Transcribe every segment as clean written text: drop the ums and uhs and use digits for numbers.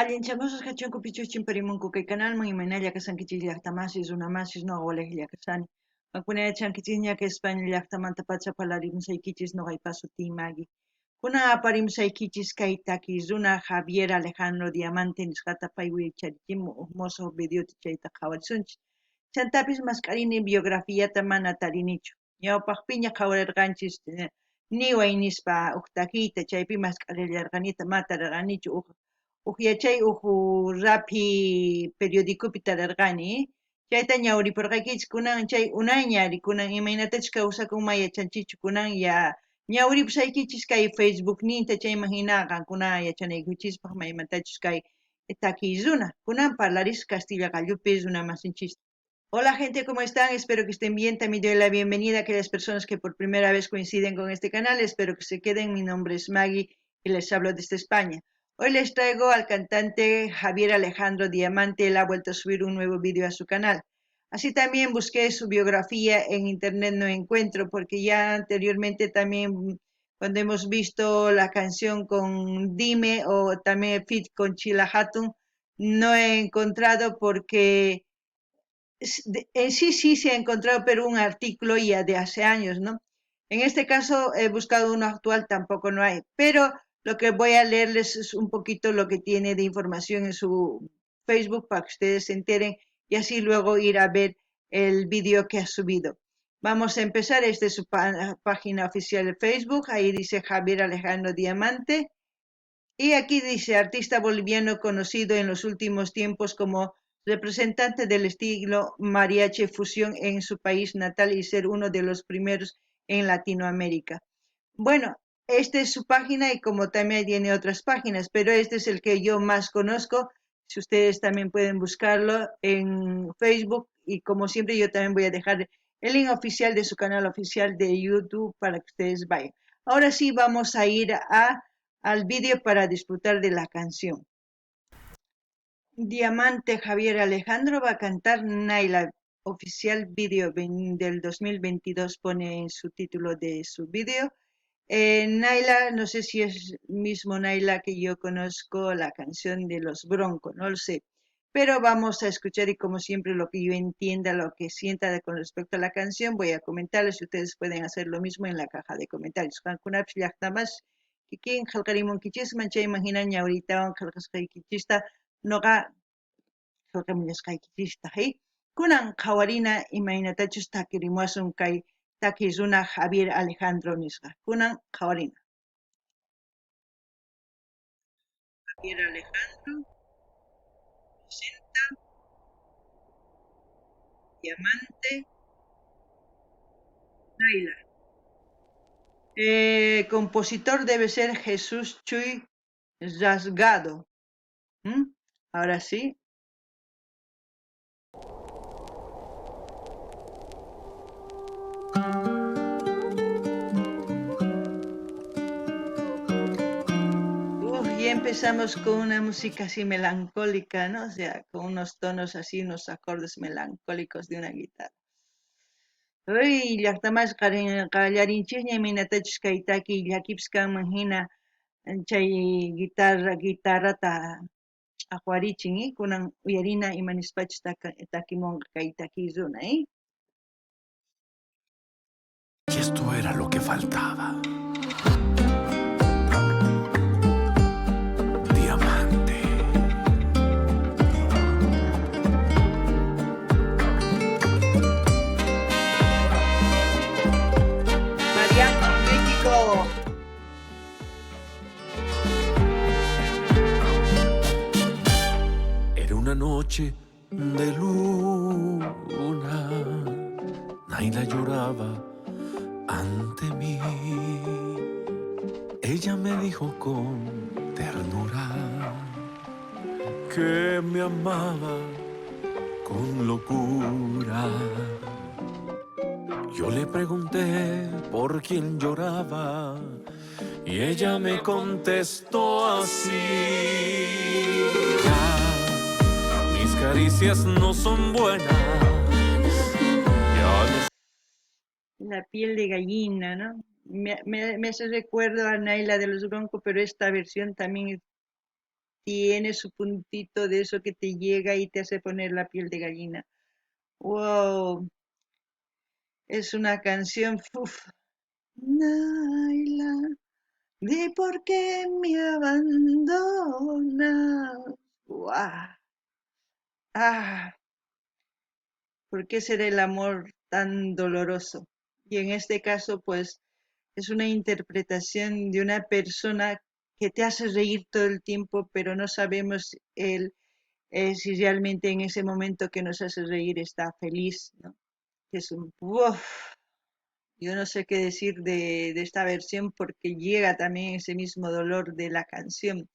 Allinchamusqa kachunku pichus chimparimunku kay kanalman imaynalla kashankichis llaqtamasis runamasis noqa walejlla kashani. Qankuna yachankichisña kay España llaqtamantapacha parlarimusaykichis noqaypa sutiy Maggie. Kunan aparimusaykichis kay takiy runa Javier Alejandro Diamante nisqata pay wicharichimun uj mosoj videota chayta qhawarisunchis. Chantapis mask'arini biografiata mana tarinichu. Ñawpaqpiña qhawarirqanchis niway nispa uj takiyta chaypi mask'arillarqanita mana tarirqanichu uj uj yachay uj raphi periodicopi tarirqani chayta ñawripurqaykichis kunan chay unayña kunan imaynatachus kawsakun mana yachanchikchu kunan ya ñawripusaykichis kay Facebookninta chayman hina qankuna yachanaykichispaq maymantachus kay takiy runa kunan parlaris kastilla qallupi runa masinchista. Hola gente, ¿cómo están? Espero que estén bien. También doy la bienvenida a aquellas personas que por primera vez coinciden con este canal. Espero que se queden. Mi nombre es Maggie y les hablo desde España. Hoy les traigo al cantante Javier Alejandro Diamante. Él ha vuelto a subir un nuevo vídeo a su canal. Así también busqué su biografía en internet, no encuentro, porque ya anteriormente también cuando hemos visto la canción con Dime o también el feat con Chila Hatun, no he encontrado porque en sí sí se ha encontrado, pero un artículo ya de hace años, ¿no? En este caso he buscado uno actual, tampoco no hay, pero lo que voy a leerles es un poquito lo que tiene de información en su Facebook para que ustedes se enteren y así luego ir a ver el vídeo que ha subido. Vamos a empezar, esta es su página oficial de Facebook, ahí dice Javier Alejandro Diamante, y aquí dice artista boliviano conocido en los últimos tiempos como representante del estilo mariachi fusión en su país natal y ser uno de los primeros en Latinoamérica. Bueno, esta es su página y como también tiene otras páginas, pero este es el que yo más conozco. Si ustedes también pueden buscarlo en Facebook y como siempre yo también voy a dejar el link oficial de su canal oficial de YouTube para que ustedes vayan. Ahora sí vamos a ir al vídeo para disfrutar de la canción. Diamante Javier Alejandro va a cantar Naila, oficial vídeo del 2022, pone en su título de su vídeo. Naila, no sé si es mismo Naila que yo conozco, la canción de los Broncos, no lo sé. Pero vamos a escuchar y como siempre lo que yo entienda, lo que sienta con respecto a la canción, voy a comentarles y ustedes pueden hacer lo mismo en la caja de comentarios. Qankunapis llaqtamas kikin qillqarimunkichisman chayman hina ñawriytawan qillqasqaykichista noqa qillqamullasqaykichista, hey? Kunan qhawarina imaynatachus takirimuwasun kay takiy runa Javier Alejandro nisqa. Kunan qhawarina. Javier Alejandro presenta Diamante Naila. Compositor debe ser Jesús Chuy Rasgado. Ahora sí. Uf, ya empezamos con una música así melancólica, ¿no? O sea, con unos tonos así, unos acordes melancólicos de una guitarra. Uy, llaqtamas qallarinchikña imaynatachus kay takiy llakipis kanman hina chay guitarrata ch'aqwarichin, kunan uyarina ima nispachus takimunqa kay takiy runa, Y esto era lo que faltaba. Diamante. Mariachi, México. Era una noche de luna. Naila lloraba ante mí. Ella me dijo con ternura que me amaba con locura. Yo le pregunté por quién lloraba y ella me contestó así. Ya, mis caricias no son buenas. Ya no La piel de gallina, ¿no? Me hace recuerdo a Naila de los Broncos, pero esta versión también Tiene su puntito de eso que te llega y te hace poner la piel de gallina. ¡Wow! Es una canción, uf. Naila, di por qué me abandonas. ¡Guau! ¡Ah! ¿Por qué será el amor tan doloroso? Y en este caso, es una interpretación de una persona que te hace reír todo el tiempo, pero no sabemos él si realmente en ese momento que nos hace reír está feliz, ¿no? Es un, uf, yo no sé qué decir de esta versión porque llega también ese mismo dolor de la canción.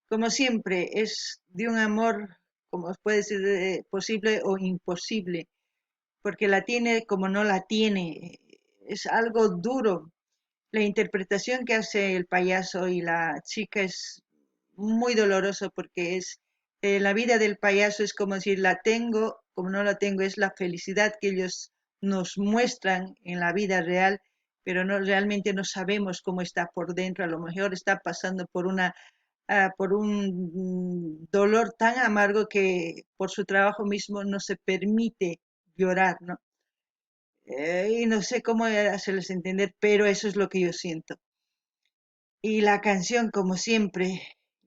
Como siempre, es de un amor, como puede ser posible o imposible, porque la tiene como no la tiene. Es algo duro. La interpretación que hace el payaso y la chica es muy doloroso porque es la vida del payaso es como decir la tengo, como no la tengo, es la felicidad que ellos nos muestran en la vida real, pero no, realmente no sabemos cómo está por dentro. A lo mejor está pasando por un dolor tan amargo que por su trabajo mismo no se permite llorar, ¿no? Y no sé cómo hacerles entender, pero eso es lo que yo siento. Y la canción, como siempre,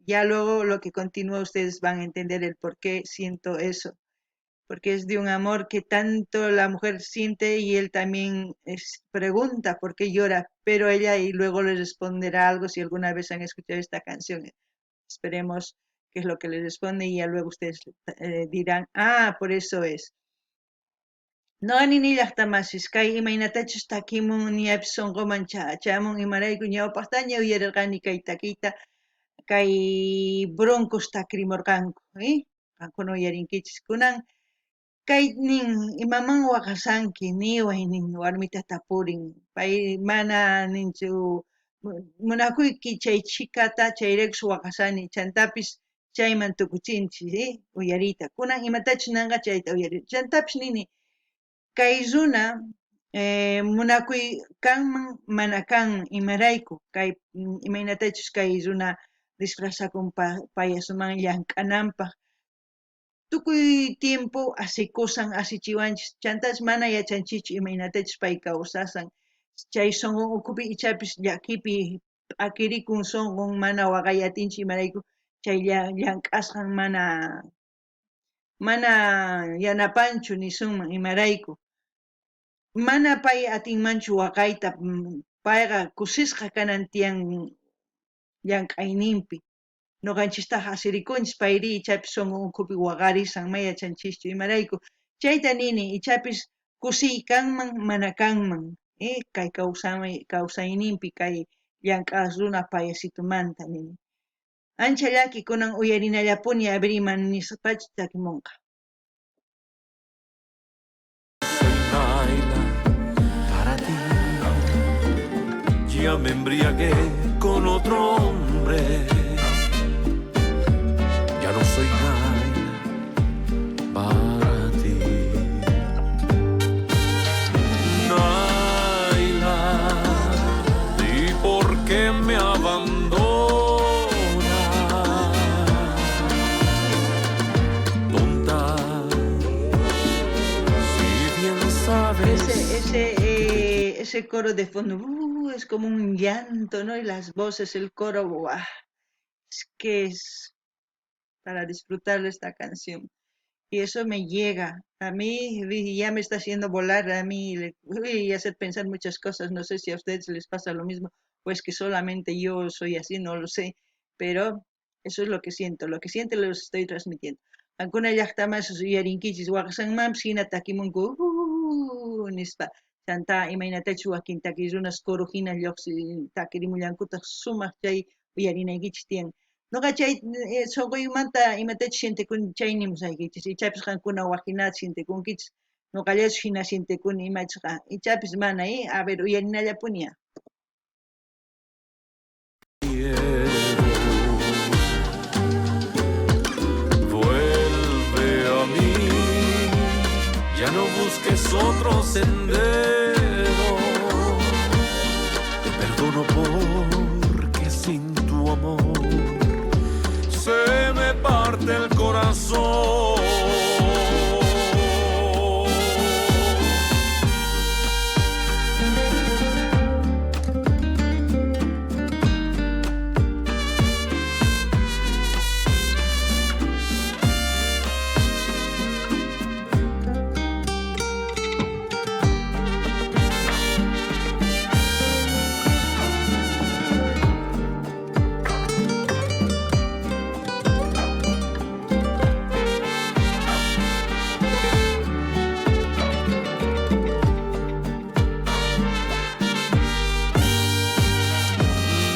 ya luego lo que continúa ustedes van a entender el por qué siento eso. Porque es de un amor que tanto la mujer siente y él también pregunta por qué llora, pero ella y luego le responderá algo si alguna vez han escuchado esta canción. Esperemos qué es lo que le responde y ya luego ustedes dirán, ah, por eso es. No nini llaqtamasis kay imaynatachus takimun ñapis sunquman chamun imarayku ñawpaqtaña uyarirqani kay takiyta kay Broncos takrimurqanku, Qankuna uyarinkichis kunan kay nin imaman waqasanki niway nin warmita tapurin pay mana ninchu munakuyki chay chhikata chayraykus waqasani chantapis chayman tukuchinchis, uyariyta kunan imatachus nanqa chayta uyari chantapis nini kay runa munakuy kanman mana kanman imarayku kay imaynatachus kay runa disfrazakun payasuman llank'ananpaq tukuy tiempo asikusan asichiwanchis chantas mana yachanchikchu imaynatachus pay kawsasan chay sunqun ukhupi ichapis llakipi p'akirikun sunqun mana waqay atinchu imarayku chay llank'asqan mana yanapanchu nisunman imarayku mana pay atinmanchu waqayta payqa kusisqa kanan tiyan llank'ayninpi noqanchistaq asirikunchis payri ichapis sunqun ukhupi waqarisan may yachanchischu imarayku chayta nini ichapis kusiy kanman mana kanman kay kawsayninpi kay llank'aq runa payasitumanta nini ancha llaki kunan uyarinallapuni a ver ima nispachu takimunqa. Naila, para ti. Ya me embriagué con otro hombre. Ya no soy Naila para ti. Naila, ¿y por qué me abandonas? Tonta, si bien sabes Ese coro de fondo, es como un llanto, ¿no? Y las voces, el coro, ¡buah! Es que es para disfrutar esta canción. Y eso me llega. A mí ya me está haciendo volar a mí y hacer pensar muchas cosas. No sé si a ustedes les pasa lo mismo o es que solamente yo soy así, no lo sé. Pero eso es lo que siento. Lo que siento lo estoy transmitiendo. Ancuna llaqtamas uyarinkichis waqsanmanpis hina takimunku, nispa. Chanta imaynatachu wakin taki runas coro hina lluqsi takirimullankutaj sumaq chay uyarinaykichis tiyan. Noqa chay sunquymanta imatachus sientekuni chay nimusaykichis. Ichapis qankuna wajinata sientekunkichis. Noqallachu hina sientekuni imachqa. Ichapis mana, A ver, uyarinallapuni. Vuelve a mí, ya no busques otro sendero. Te perdono porque sin tu amor se parte el corazón.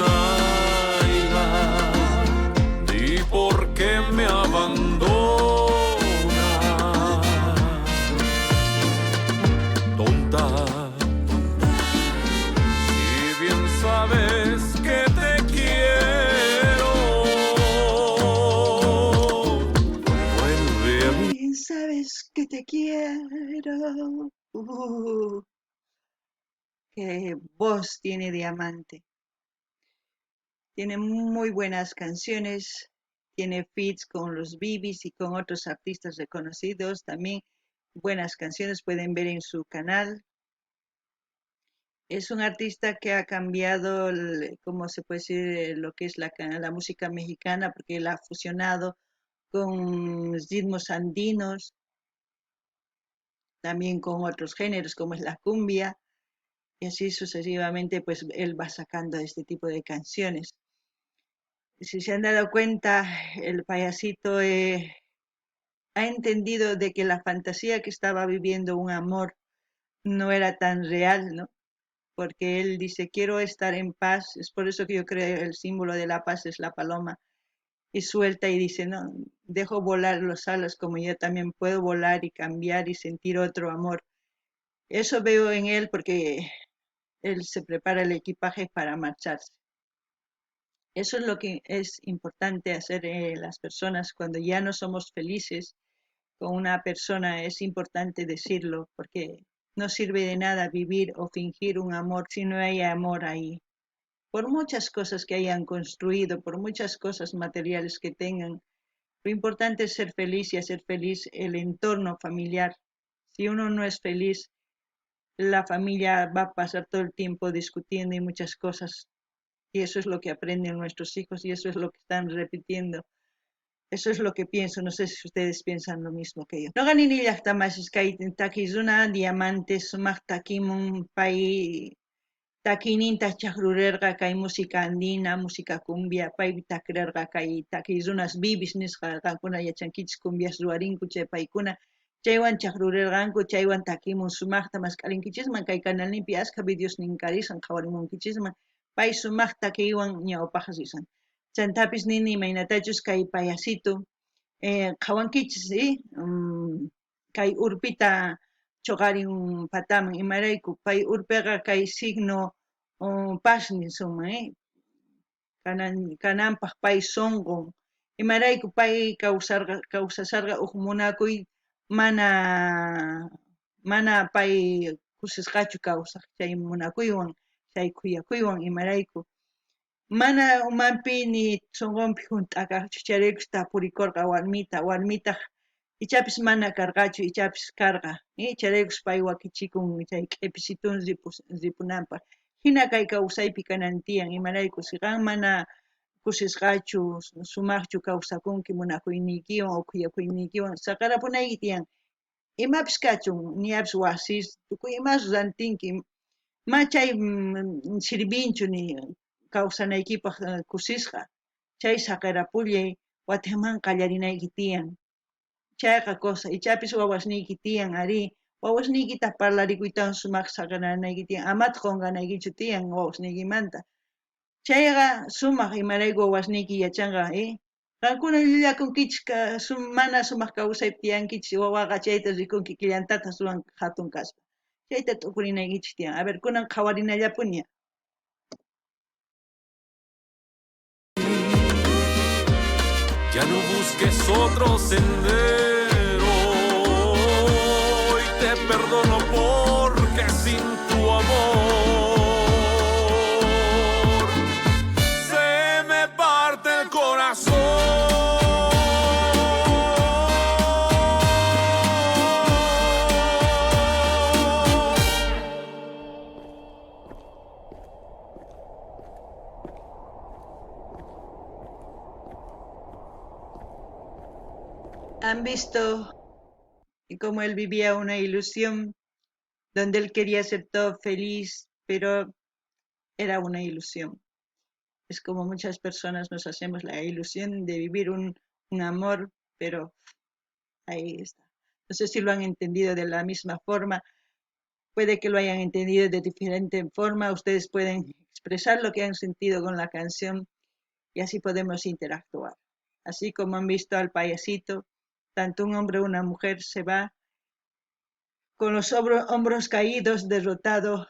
Naila, di por qué me abandonas. Tonta, si bien sabes que te quiero, vuelve a mí. Bien sabes que te quiero. Qué voz tiene Diamante. Tiene muy buenas canciones, tiene feats con los Bibis y con otros artistas reconocidos también. Buenas canciones pueden ver en su canal. Es un artista que ha cambiado, el, ¿cómo se puede decir?, lo que es la música mexicana, porque él ha fusionado con ritmos andinos, también con otros géneros como es la cumbia, y así sucesivamente, él va sacando este tipo de canciones. Si se han dado cuenta, el payasito ha entendido de que la fantasía que estaba viviendo un amor no era tan real, ¿no? Porque él dice, quiero estar en paz, es por eso que yo creo el símbolo de la paz es la paloma, y suelta y dice, no, dejo volar los alas como yo también puedo volar y cambiar y sentir otro amor. Eso veo en él porque él se prepara el equipaje para marcharse. Eso es lo que es importante hacer las personas cuando ya no somos felices con una persona. Es importante decirlo porque no sirve de nada vivir o fingir un amor si no hay amor ahí. Por muchas cosas que hayan construido, por muchas cosas materiales que tengan, lo importante es ser feliz y hacer feliz el entorno familiar. Si uno no es feliz, la familia va a pasar todo el tiempo discutiendo y muchas cosas. Y eso es lo que aprenden nuestros hijos y eso es lo que están repitiendo. Eso es lo que pienso, no sé si ustedes piensan lo mismo que yo. Noqa nini llaqta masis kay takizuna diamante sumaq takimun pay takininta chaqrurerqa kay música andina, música cumbia, pay takrerqa kay takizunas bibis nisqa qankuna yachankichis cumbias ruwarinku chay paykuna chaywan chaqrurerqanku, chaywan takimun sumaqta mask'arinkichisman kay canalninpi askha videos ninkarisan qhawarimunkichisman pay sumaq takiywan ñawpaq risan. Chantapis nini imaynatachus kay payasito qhawankichis, Kay urpita choqarin pataman imarayku pay urpiqa kay signo, paz nisunman? Kananpaq pay sonqon imarayku pay kawsasarqa uj munakuy mana pay kusisqachu kawsaq chay munakuywan chay khuyakuywan imarayku mana umanpi ni sonqonpi hunt'akaqchu chayraykus tapurikurqa warmita, warmitaq ichapis mana karqachu, ichapis karqa, Chayraykus pay wakichikun chay q'ipisitun ripunanpaq. Hina kay kawsaypi kanan tiyan, imarayku si qan mana kusisqachu, sumaqchu kawsakunki munakuyniykiwan o khuyakuyniykiwan, saqarapunayki tiyan. Imapis kachun, niapis wasis, tukuy imas rantinki, ma chay, sirvinchu ni kawsanaykipaq kusisqa, chay saqarapullay watiqman qallarinayki tiyan. Chayqa cosa, ichapis wawasniyki tiyan, arí, wawasniykita parlarikuytawan sumaq saqaranayki tiyan, amataq qunqanaykichu tiyan wawasniykimanta. Chayqa sumaq imarayku wawasniyki yachanqa, Qankuna llullakunkichis, mana sumaq kawsaypi tiyankichis, wawaqa chayta rikunki killantataq suwan hatun kaspa. Chayta t'ukurinaykichis tiyan. A ver, kunan qhawarinallapuni. Ya no busques otro sendero, hoy te perdono porque sin tu amor se me parte el corazón. Han visto cómo él vivía una ilusión donde él quería ser todo feliz, pero era una ilusión. Es como muchas personas nos hacemos la ilusión de vivir un amor, pero ahí está. No sé si lo han entendido de la misma forma, puede que lo hayan entendido de diferente forma, ustedes pueden expresar lo que han sentido con la canción y así podemos interactuar. Así como han visto al payasito, tanto un hombre o una mujer se va con los hombros caídos, derrotado,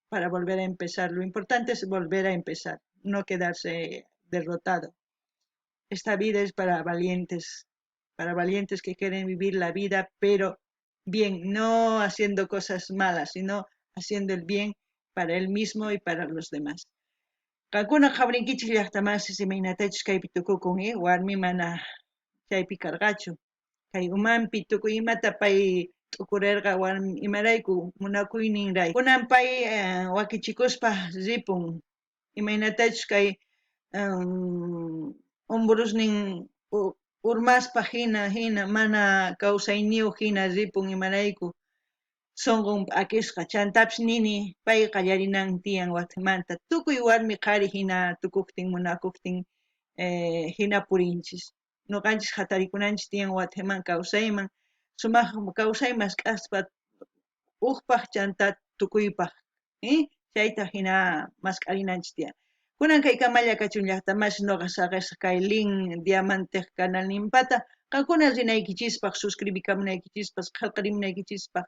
para volver a empezar. Lo importante es volver a empezar, no quedarse derrotado. Esta vida es para valientes, para valientes que quieren vivir la vida, pero bien, no haciendo cosas malas, sino haciendo el bien para él mismo y para los demás. Qankuna qhawarinkichej llaqta masis imaynatachus kaypi tukukun, warmi mana chaypi karqachu. Kay umanpi tukuy imata pay t'ukurerqa warmi imarayku munakuyninrayku. Kunan pay wakichikuspa ripun imaynatachus kay hombrosnin urmaspa hina hina mana kawsayniyuq hina ripun imarayku sonqon p'akisqa chantapis nini pay qallarinan tiyan watejmanta tukuy warmi qhari hina tukuqtin munakuqtin hina purinchis. Noqanchis hatarikunanchis tiyan watejman kawsayman sumaq kawsay mask'aspa ujpaj chanta tukuypaj chayta hina mask'arinanchis tiyan. Kunan kay kamalla kachun llaqta masi noqa saqesaq kay link Diamantej canalninpata qankuna rinaykichispaq suscribikamunaykichispaq qhelqarimunaykichispaq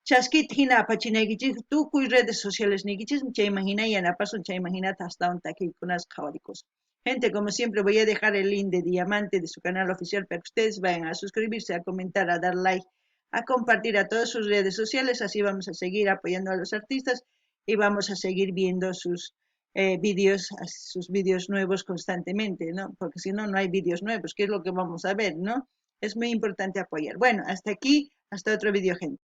chaskita hina apachinaykichis tukuy redes sociales niykichismi chayman hina yanapasun chayman hinata astawan takiykunas qhawarikusun. Gente, como siempre, voy a dejar el link de Diamante de su canal oficial para que ustedes vayan a suscribirse, a comentar, a dar like, a compartir a todas sus redes sociales. Así vamos a seguir apoyando a los artistas y vamos a seguir viendo sus vídeos, sus vídeos nuevos constantemente, ¿no? Porque si no, no hay vídeos nuevos, ¿qué es lo que vamos a ver, no? Es muy importante apoyar. Bueno, hasta aquí, hasta otro vídeo, gente.